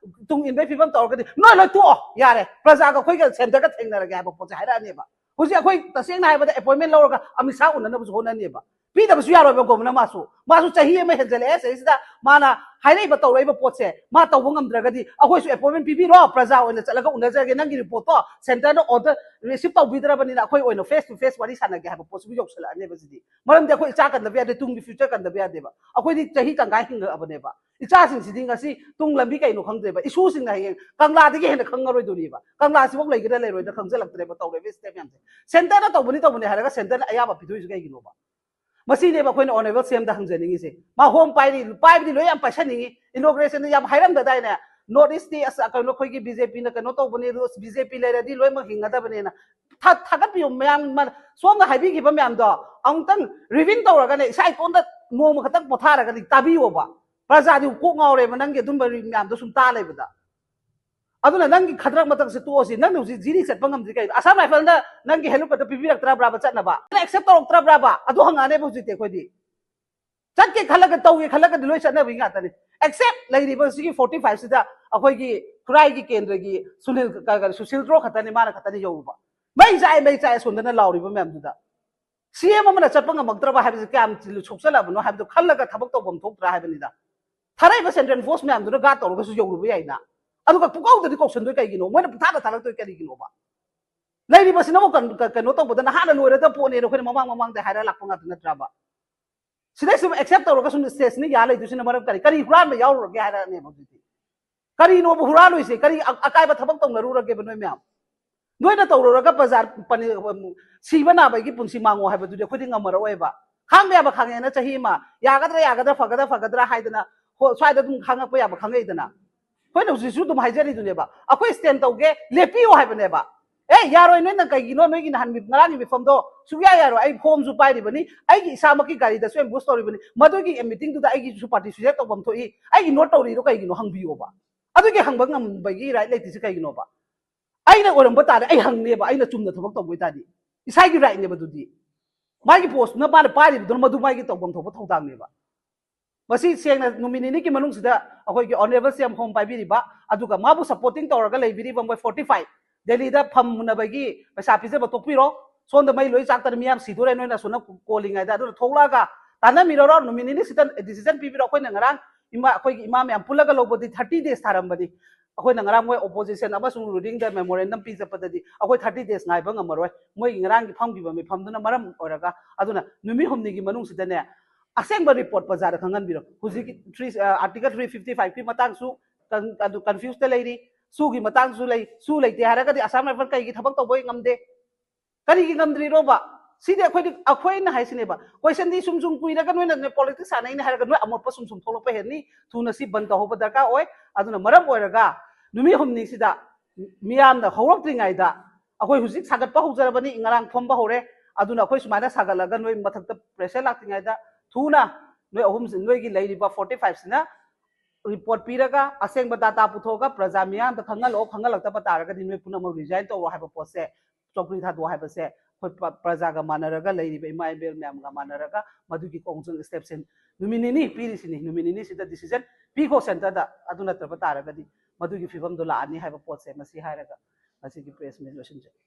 ꯇꯨꯡ ꯏꯟꯕꯩ ꯐꯤꯕꯝ ꯇꯧꯔꯒꯗꯤ ꯅꯣꯏ ꯂꯣꯏ ꯇꯣꯛꯑꯣ, ꯌꯥꯔꯦ, ꯄ꯭ꯔꯖꯥꯒ ꯑꯩꯈꯣꯏꯒ ꯁꯦꯟꯇꯔꯒ ꯊꯦꯡꯅꯔꯒꯦ ꯍꯥꯏꯕ ꯄꯣꯠꯁꯦ ꯍꯥꯏꯔꯛꯑꯅꯦꯕ꯫ ꯍꯧꯖꯤꯛ ꯑꯩꯈꯣꯏ ꯇꯁꯦꯡꯅ ꯍꯥꯏꯕꯗ ꯑꯦꯄꯣꯏꯟꯃꯦꯟ ꯂꯧꯔꯒ ꯑꯃꯤꯠ ꯁꯥꯍ ꯎꯅꯅꯕꯁꯨ ꯍꯣꯠꯅꯅꯦꯕ꯫ ꯄꯤꯗꯕꯁꯨ ꯌꯥꯔꯣꯏꯕ ꯒꯣꯕꯔꯅꯔ ꯃꯥꯁꯨ꯫ ꯃꯥꯁꯨ ꯆꯍꯤ ꯑꯃ ꯍꯦꯟꯖꯜꯂꯛꯑꯦ ꯁꯤꯗꯩꯁꯤꯗ ꯃꯥꯅ ꯍꯥꯏꯔꯛꯏꯕ ꯇꯧꯔꯛꯏꯕ ꯄꯣꯠꯁꯦ ꯃꯥ ꯇꯧꯕ ꯉꯝꯗ꯭ꯔꯒꯗꯤ ꯑꯩꯈꯣꯏꯁꯨ ꯑꯦꯄꯣꯏꯟꯃꯦꯟ ꯄꯤꯕꯤꯔꯣ, ꯄ꯭ꯔꯖꯥ ꯑꯣꯏꯅ ꯆꯠꯂꯒ ꯎꯅꯖꯔꯒꯦ, ꯅꯪꯒꯤ ꯔꯤꯄꯣꯔꯠꯇꯣ ꯁꯦꯟꯇꯔꯅ ꯑꯣꯔꯗꯔ ꯔꯤꯁꯤꯞ ꯇꯧꯕꯤꯗ꯭ꯔꯕꯅꯤꯅ ꯑꯩꯈꯣꯏ ꯑꯣꯏꯅ ꯐꯦꯁ ꯇꯨ ꯐꯦꯁ ꯋꯥꯔꯤ ꯁꯥꯟꯅꯒꯦ ꯍꯥꯏꯕ ꯄꯣꯠꯁꯤꯕꯨ ꯌꯧꯁꯜꯂꯛꯑꯅꯦꯕ ꯁꯤꯗꯤ꯫ ꯃꯔꯝꯗꯤ ꯑꯩꯈꯣꯏ ꯏꯆꯥ ꯀꯟꯗꯕ ꯌꯥꯗꯦ, ꯇꯨꯡꯒꯤ ꯐ꯭ꯌꯨꯆꯔ ꯀꯟꯗꯕ ꯌꯥꯗꯦꯕ꯫ ꯑꯩꯈꯣꯏꯗꯤ ꯆꯍꯤ ꯇꯪꯈꯥꯏ ꯍꯤꯡꯉꯛꯑꯕꯅꯦꯕ꯫ ꯏꯆꯥꯁꯤꯡꯁꯤꯗꯤ ꯉꯁꯤ ꯇꯨꯡ ꯂꯝꯕꯤ ꯀꯩꯅꯣ ꯈꯪꯗ꯭ꯔꯦꯕ꯫ ꯏꯁꯨꯁꯤꯡꯅ ꯍꯌꯦꯡ ꯀꯪꯂꯥꯗꯒꯤ ꯍꯦꯟꯅ ꯈꯪꯉꯔꯣꯏꯗꯣꯔꯤꯕ꯫ ꯀꯪꯂꯥꯁꯤꯐꯥꯎ ꯂꯩꯒꯦꯔꯥ ꯂꯩꯔꯣꯏꯗ꯭ꯔꯥ ꯈꯪꯖꯜꯂꯛꯇ꯭ꯔꯦꯕ ꯇꯧꯔꯤꯕ ꯁ꯭ꯇꯦꯞ ꯃꯌꯥꯝꯁꯦ꯫ ꯁꯦꯟꯇꯔꯅ ꯇꯧꯕꯅꯤ ꯇꯧꯕꯅꯤ ꯍꯥꯏꯔꯒ ꯁꯦꯟꯇꯔꯅ ꯑꯌꯥꯕ ꯄꯤꯊꯣꯛꯏꯁꯦ ꯀꯩꯒꯤꯅꯣꯕ? ꯃꯁꯤꯅꯦꯕ ꯑꯩꯈꯣꯏꯅ ꯑꯣꯅꯔꯦꯕꯜ ꯁꯤ ꯑꯦꯝꯗ ꯍꯪꯖꯅꯤꯡꯉꯤꯁꯦ꯫ ꯃꯥ ꯍꯣꯝ ꯄꯥꯏꯔꯤ, ꯄꯥꯏꯕꯗꯤ ꯂꯣꯏ ꯌꯥꯝ ꯄꯥꯏꯁꯟꯅꯤꯡꯉꯤ, ꯏꯅꯣꯒ꯭ꯔꯦꯁꯟꯗ ꯌꯥꯝ ꯍꯥꯏꯔꯝꯗꯗꯥꯏꯅꯦ? ꯅꯣꯔꯠ ꯏꯁꯇꯤ ꯑꯁ ꯀꯩꯅꯣ ꯑꯩꯈꯣꯏꯒꯤ ꯕꯤ ꯖꯦ ꯄꯤꯅ ꯀꯩꯅꯣ ꯇꯧꯕꯅꯤ, ꯑꯗꯨ ꯕꯤ ꯖꯦ ꯄꯤ ꯂꯩꯔꯗꯤ ꯂꯣꯏꯅꯃꯛ ꯍꯤꯡꯒꯗꯕꯅꯦꯅ꯫ ꯊꯥ-, ꯊꯥꯒꯠꯄꯤꯌꯨ ꯃꯌꯥꯝ, ꯃ-, ꯁꯣꯝꯅ ꯍꯥꯏꯕꯤꯈꯤꯕ ꯃꯌꯥꯝꯗꯣ ꯑꯃꯨꯛꯇꯪ ꯔꯤꯚꯤꯟ ꯇꯧꯔꯒꯅꯦ, ꯏꯁꯥ ꯏꯇꯣꯟꯗ ꯅꯣꯡꯃ ꯈꯛꯇꯪ ꯄꯣꯊꯥꯔꯒꯗꯤ ꯇꯥꯕꯤꯌꯣꯕ꯫ ꯄ꯭ꯔꯖꯥꯗꯤ ꯀꯣꯛ ꯉꯥꯎꯔꯦꯕ ꯅꯪꯒꯤ ꯑꯗꯨꯝꯕ ꯃꯌꯥꯝꯗꯣ ꯁꯨꯝ ꯇꯥ ꯂꯩꯕꯗ꯫ ꯑꯗꯨꯅ ꯅꯪꯒꯤ ꯈꯗ꯭ꯔꯛ ꯃꯊꯛꯁꯦ ꯇꯣꯛꯑꯁꯤ꯫ ꯅꯪꯅ ꯍꯧꯖꯤꯛ ꯖꯤꯔꯤ ꯆꯠꯄ ꯉꯝꯗ꯭ꯔꯤ ꯀꯩꯅꯣ? ꯑꯁꯥꯝ ꯔꯥꯏꯐꯜꯅ ꯅꯪꯒꯤ helipad ꯄꯤꯕꯤꯔꯛꯇ꯭ꯔꯕ꯭ꯔꯥꯕ ꯆꯠꯅꯕ? ꯅꯪ accept ꯇꯧꯔꯛꯇ꯭ꯔꯕ꯭ꯔꯥꯕ? ꯑꯗꯨ ꯍꯪꯉꯛꯑꯅꯦꯕ ꯍꯧꯖꯤꯛꯇꯤ ꯑꯩꯈꯣꯏꯗꯤ꯫ ꯆꯠꯀꯦ ꯈꯜꯂꯒ, ꯇꯧꯒꯦ ꯈꯜꯂꯒꯗꯤ ꯂꯣꯏ ꯆꯠꯅꯕꯒꯤ ꯉꯥꯛꯇꯅꯤ꯫ Except ꯂꯩꯔꯤꯕ ꯁꯤꯒꯤ forty five ꯁꯤꯗ ꯑꯩꯈꯣꯏꯒꯤ ꯈꯨꯔꯥꯏꯒꯤ ꯀꯦꯟꯗ꯭ꯔꯒꯤ ꯁꯨꯅꯤꯜ, ꯀ-, ꯀ-, ꯁꯨꯁꯤꯜ ꯗ꯭ꯔꯣ ꯈꯛꯇꯅꯤ, ꯃꯥꯅ ꯈꯛꯇꯅꯤ ꯌꯧꯔꯨꯕ꯫ ꯃꯩ ꯆꯥꯏ, ꯃꯩ ꯆꯥꯏ ꯑꯁꯣꯝꯗꯅ ꯂꯥꯎꯔꯤꯕ ꯃꯌꯥꯝꯗꯨꯗ꯫ ꯁꯤ ꯑꯦꯝ ꯑꯃꯅ ꯆꯠꯄ ꯉꯝꯃꯛꯇ꯭ꯔꯕ ꯍꯥꯏꯕꯁꯤ ꯀꯌꯥꯝ ꯁꯣꯛꯆꯜꯂꯕꯅꯣ ꯍꯥꯏꯕꯗꯨ ꯈꯜꯂꯒ ꯊꯕꯛ ꯇꯧꯐꯝ ꯊꯣꯛꯇ꯭ꯔꯥ ꯍꯥꯏꯕꯅꯤꯗ꯫ ꯊꯥꯔꯛꯏꯕ central force ꯃꯌꯥꯝꯗꯨꯅ guard ꯇꯧꯔꯒꯁꯨ ꯌꯧꯔꯨꯕ ꯌꯥꯏꯅ꯫ ꯑꯗꯨꯒ ꯄꯨꯀꯧꯗꯗꯤ ꯀꯧꯁꯟꯗꯣꯏ ꯀꯩꯒꯤꯅꯣ? ꯃꯣꯏꯅ ꯄꯨꯊꯥꯗ ꯊꯥꯔꯛꯇꯣꯏ ꯀꯔꯤꯒꯤꯅꯣꯕ? ꯂꯩꯔꯤꯕꯁꯤꯅꯕꯨ ꯀꯟ-, ꯀ-, ꯀꯩꯅꯣ ꯇꯧꯕꯗ ꯅꯍꯥꯟꯅ ꯂꯣꯏꯔꯗꯕ ꯄꯣꯠꯅꯦꯅ ꯑꯩꯈꯣꯏꯅ ꯃꯃꯥꯡ ꯃꯃꯥꯡꯗ ꯍꯥꯏꯔ ꯂꯥꯛꯄ ꯉꯥꯛꯇ ꯅꯠꯇ꯭ꯔꯕ? ꯁꯤꯗꯩ ꯁꯨꯝ accept ꯇꯧꯔꯒ ꯁꯨꯝ stateꯁꯤꯅ ꯌꯥ ꯂꯩꯗꯣꯏꯁꯤꯅ ꯃꯔꯝ ꯀꯔꯤ? ꯀꯔꯤ ꯍꯨꯔꯥꯟꯕ ꯌꯥꯎꯔꯨꯔꯒꯦ ꯍꯥꯏꯔꯛꯑꯅꯦꯕ ꯍꯧꯖꯤꯛꯇꯤ꯫ ꯀꯔꯤꯅꯣꯕ ꯍꯨꯔꯥꯜꯂꯨꯏꯁꯦ? ꯀꯔꯤ ꯑ-, ꯑꯀꯥꯏꯕ ꯊꯕꯛ ꯇꯧꯅꯔꯨꯔꯒꯦꯕ ꯅꯣꯏ ꯃꯌꯥꯝ? ꯅꯣꯏꯅ ꯇꯧꯔꯨꯔꯒ ꯕꯖꯥꯔ ꯄꯅꯤ-, ꯁꯤꯕ ꯅꯥꯕꯒꯤ ꯄꯨꯟꯁꯤ ꯃꯥꯡꯉꯣ ꯍꯥꯏꯕꯗꯨꯗꯤ ꯑꯩꯈꯣꯏꯗꯤ ꯉꯝꯃꯔꯣꯏꯕ꯫ ꯈꯥꯡꯕ ꯌꯥꯕ ꯈꯥꯡꯉꯦꯅ ꯆꯍꯤ ꯑꯃ, ꯌꯥꯒꯗ꯭ꯔꯥ, ꯌꯥꯒꯗ꯭ꯔꯥ, ꯐꯒꯗ꯭ꯔꯥ, ꯐꯒꯗ꯭ꯔꯥ ꯍꯥꯏꯗꯅ ꯍꯣ-, ꯁ꯭ꯋꯥꯏꯗ ꯑꯗꯨꯝ ꯈꯥꯡꯉꯛꯄ ꯌꯥꯕ ꯈꯪꯉꯛꯏꯗꯅ꯫ ꯑꯩꯈꯣꯏꯅ ꯍꯧꯖꯤꯛꯁꯨ ꯑꯗꯨꯝ ꯍꯥꯏꯖꯔꯤꯗꯨꯅꯦꯕ, ꯑꯩꯈꯣꯏ stand ꯇꯧꯒꯦ, ꯂꯦꯞꯄꯤꯌꯣ ꯍꯥꯏꯕꯅꯦꯕ꯫ ꯑꯦ, ꯌꯥꯔꯣꯏ, ꯅꯣꯏꯅ ꯀꯩꯒꯤꯅꯣ ꯅꯣꯏꯒꯤ ꯅꯍꯥꯟ ꯃꯤ-, ꯉꯔꯥꯡꯒꯤ ꯃꯤꯐꯝꯗꯣ ꯁꯨꯡꯌꯥ ꯌꯥꯔꯣꯏ, ꯑꯩ formꯁꯨ ꯄꯥꯏꯔꯤꯕꯅꯤ, ꯑꯩꯒꯤ ꯏꯁꯥꯃꯛꯀꯤ ꯒꯥꯔꯤꯗꯁꯨ ambush ꯇꯧꯔꯤꯕꯅꯤ, ꯃꯗꯨꯒꯤ meetingꯗꯨꯗ ꯑꯩꯒꯤꯁꯨ party suggest ꯇꯧꯐꯝ ꯊꯣꯛꯏ, ꯑꯩ ignore ꯇꯧꯔꯤꯗꯣ ꯀꯩꯒꯤꯅꯣ ꯍꯪꯕꯤꯌꯣꯕ꯫ ꯑꯗꯨꯒꯤ ꯍꯪꯕ ꯉꯝꯕꯒꯤ right ꯂꯩꯇ꯭ꯔꯤꯁꯦ ꯀꯩꯒꯤꯅꯣꯕ? ꯑꯩꯅ ꯑꯣꯏꯔꯝꯕ ꯇꯥꯔꯦ, ꯑꯩ ꯍꯪꯅꯦꯕ, ꯑꯩꯅ ꯆꯨꯝꯅ ꯊꯕꯛ ꯇꯧꯕ ꯑꯣꯏꯇꯥꯔꯗꯤ꯫ ꯏꯁꯥꯒꯤ rightꯅꯦꯕ ꯑꯗꯨꯗꯤ꯫ ꯃꯥꯒꯤ postꯇꯨꯅ ꯃꯥꯅ ꯄꯥꯏꯔꯤꯕꯗꯨꯅ ꯃꯗꯨ ꯃꯥꯒꯤ ꯇꯧꯐꯝ ꯊꯣꯛꯄ ꯊꯧꯗꯥꯡꯅꯦꯕ꯫ ꯃꯁꯤ ꯁꯦꯡꯅ ꯅꯨꯃꯤꯠ ꯅꯤꯅꯤꯒꯤ ꯃꯅꯨꯡꯁꯤꯗ ꯑꯩꯈꯣꯏꯒꯤ Honourable ꯁꯤ ꯑꯦꯝ form ꯄꯥꯏꯕꯤꯔꯤꯕ, ꯑꯗꯨꯒ ꯃꯥꯕꯨ supporting ꯇꯧꯔꯒ ꯂꯩꯕꯤꯔꯤꯕ ꯃꯣꯏ forty five, ꯗꯦꯜꯂꯤꯗ ꯐꯝ ꯃꯨꯟꯅꯕꯒꯤ ꯄꯩꯁꯥ ꯄꯤꯖꯕ ꯇꯣꯛꯄꯤꯔꯣ꯫ ꯁꯣꯝꯗ ꯃꯩ ꯂꯣꯏ ꯆꯥꯛꯇꯅ ꯃꯤꯌꯥꯝ ꯁꯤꯗꯣꯔꯦ, ꯅꯣꯏꯅ ꯑꯁꯣꯝꯅ ꯀꯣꯜꯂꯤꯉꯩꯗ꯫ ꯑꯗꯨꯅ ꯊꯣꯛꯂꯛꯑꯒ ꯇꯥꯟꯅꯃꯤꯔꯔꯣ, ꯅꯨꯃꯤꯠ ꯅꯤꯅꯤ ꯁꯤꯗ decision ꯄꯤꯕꯤꯔꯣ꯫ ꯑꯩꯈꯣꯏꯅ ꯉꯔꯥꯡ ꯏꯃꯥ, ꯑꯩꯈꯣꯏꯒꯤ ꯏꯃꯥ ꯃꯌꯥꯝ ꯄꯨꯜꯂꯒ ꯂꯧꯕꯗꯤ thirty days ꯊꯥꯔꯝꯕꯅꯤ꯫ ꯑꯩꯈꯣꯏꯅ ꯉꯔꯥꯡ ꯃꯣꯏ opposition ꯑꯃꯁꯨꯡ ruling ꯗ memorandum ꯄꯤ ꯆꯠꯄꯗꯗꯤ ꯑꯩꯈꯣꯏ thirty days ꯉꯥꯏꯕ ꯉꯝꯃꯔꯣꯏ꯫ ꯃꯣꯏꯒꯤ ꯉꯔꯥꯡꯒꯤ ꯐꯝꯈꯤꯕ ꯃꯤꯐꯝꯗꯨꯅ ꯃꯔꯝ ꯑꯣꯏꯔꯒ, ꯑꯗꯨꯅ ꯅꯨꯃꯤꯠ ꯍꯨꯝꯅꯤꯒꯤ ꯃꯅꯨꯡꯁꯤꯗꯅꯦ, ꯑꯁꯦꯡꯕ report ꯄ꯭ꯔꯖꯥꯗ ꯈꯪꯍꯟꯕꯤꯔꯣ꯫ ꯍꯧꯖꯤꯛꯀꯤ three, ꯑ, Article three fifty five ꯀꯤ ꯃꯇꯥꯡꯁꯨ ꯀꯟ-, ꯑꯗꯨ confuseꯗ ꯂꯩꯔꯤ, ꯁꯨꯒꯤ ꯃꯇꯥꯡꯁꯨ ꯂꯩ, ꯁꯨ ꯂꯩꯇꯦ ꯍꯥꯏꯔꯒꯗꯤ ꯑꯁꯥꯝ ꯔꯥꯏꯐꯜ ꯀꯩꯒꯤ ꯊꯕꯛ ꯇꯧꯕ ꯉꯝꯗꯦ? ꯀꯔꯤꯒꯤ ꯉꯝꯗ꯭ꯔꯤꯅꯣꯕ? ꯁꯤꯗꯤ ꯑꯩꯈꯣꯏꯗꯤ, ꯑꯩꯈꯣꯏꯅ ꯍꯥꯏꯁꯤꯅꯦꯕ, questionꯗꯤ ꯁꯨꯝ ꯁꯨꯝ ꯀꯨꯏꯔꯒ ꯅꯣꯏꯅ politics ꯁꯥꯟꯅꯩꯅꯦ ꯍꯥꯏꯔꯒ ꯅꯣꯏ ꯑꯃꯣꯠꯄ ꯁꯨꯝ ꯁꯨꯝ ꯊꯣꯛꯂꯛꯄ ꯍꯦꯟꯅꯤ꯫ ꯊꯨꯅ ꯁꯤ ꯕꯟ ꯇꯧꯍꯧꯕ ꯗꯔꯀꯥꯔ ꯑꯣꯏ꯫ ꯑꯗꯨꯅ ꯃꯔꯝ ꯑꯣꯏꯔꯒ ꯅꯨꯃꯤꯠ ꯍꯨꯝꯅꯤꯁꯤꯗ ꯃꯤꯌꯥꯝꯅ ꯍꯧꯔꯛꯇ꯭ꯔꯤꯉꯩꯗ, ꯑꯩꯈꯣꯏ ꯍꯧꯖꯤꯛ ꯁꯥꯒꯠꯄ ꯍꯧꯖꯔꯕꯅꯤ, ꯉꯔꯥꯡ ꯐꯝꯕ ꯍꯧꯔꯦ꯫ ꯑꯗꯨꯅ ꯑꯩꯈꯣꯏ ꯁꯨꯃꯥꯏꯅ ꯁꯥꯒꯠꯂꯒ ꯅꯣꯏ ꯃꯊꯛꯇ pressure ꯂꯥꯛꯇ꯭ꯔꯤꯉꯩꯗ ꯊꯨꯅ ꯅꯣꯏ ꯑꯍꯨꯝꯁꯤ, ꯅꯣꯏꯒꯤ ꯂꯩꯔꯤꯕ forty five ꯁꯤꯅ ꯔꯤꯄꯣꯔꯠ ꯄꯤꯔꯒ ꯑꯁꯦꯡꯕ ꯗꯥꯇꯥ ꯄꯨꯊꯣꯛꯑꯒ ꯄ꯭ꯔꯖꯥ ꯃꯤꯌꯥꯝꯗ ꯈꯪꯍꯜꯂꯛꯑꯣ, ꯈꯪꯍꯜꯂꯛꯇꯕ ꯇꯥꯔꯒꯗꯤ ꯅꯣꯏ ꯄꯨꯝꯅꯃꯛ ꯔꯤꯖꯥꯏꯟ ꯇꯧꯔꯣ ꯍꯥꯏꯕ ꯄꯣꯠꯁꯦ, ꯆꯧꯀ꯭ꯔꯤ ꯊꯥꯗꯣꯛꯑꯣ ꯍꯥꯏꯕꯁꯦ ꯑꯩꯈꯣꯏ ꯄ- ꯄ꯭ꯔꯖꯥꯒ ꯃꯥꯟꯅꯔꯒ, ꯂꯩꯔꯤꯕ ꯏꯃꯥ ꯏꯕꯦꯜ ꯃꯌꯥꯝꯒ ꯃꯥꯟꯅꯔꯒ ꯃꯗꯨꯒꯤ ꯈꯣꯡꯖꯪ ꯁ꯭ꯇꯦꯞꯁꯦ ꯅꯨꯃꯤꯠ ꯅꯤꯅꯤ ꯄꯤꯔꯤꯁꯤꯅꯤ, ꯅꯨꯃꯤꯠ ꯅꯤꯅꯤꯁꯤꯗ ꯗꯤꯁꯤꯖꯟ ꯄꯤꯈꯣ ꯁꯦꯟꯇꯔꯗ꯫ ꯑꯗꯨ ꯅꯠꯇ꯭ꯔꯕ ꯇꯥꯔꯒꯗꯤ ꯃꯗꯨꯒꯤ ꯐꯤꯕꯝꯗꯣ ꯂꯥꯛꯑꯅꯤ ꯍꯥꯏꯕ ꯄꯣꯠꯁꯦ ꯃꯁꯤ ꯍꯥꯏꯔꯒ ꯉꯁꯤꯒꯤ ꯄ꯭ꯔꯦꯁ ꯃꯤꯠ ꯂꯣꯏꯁꯤꯟꯖꯒꯦ꯫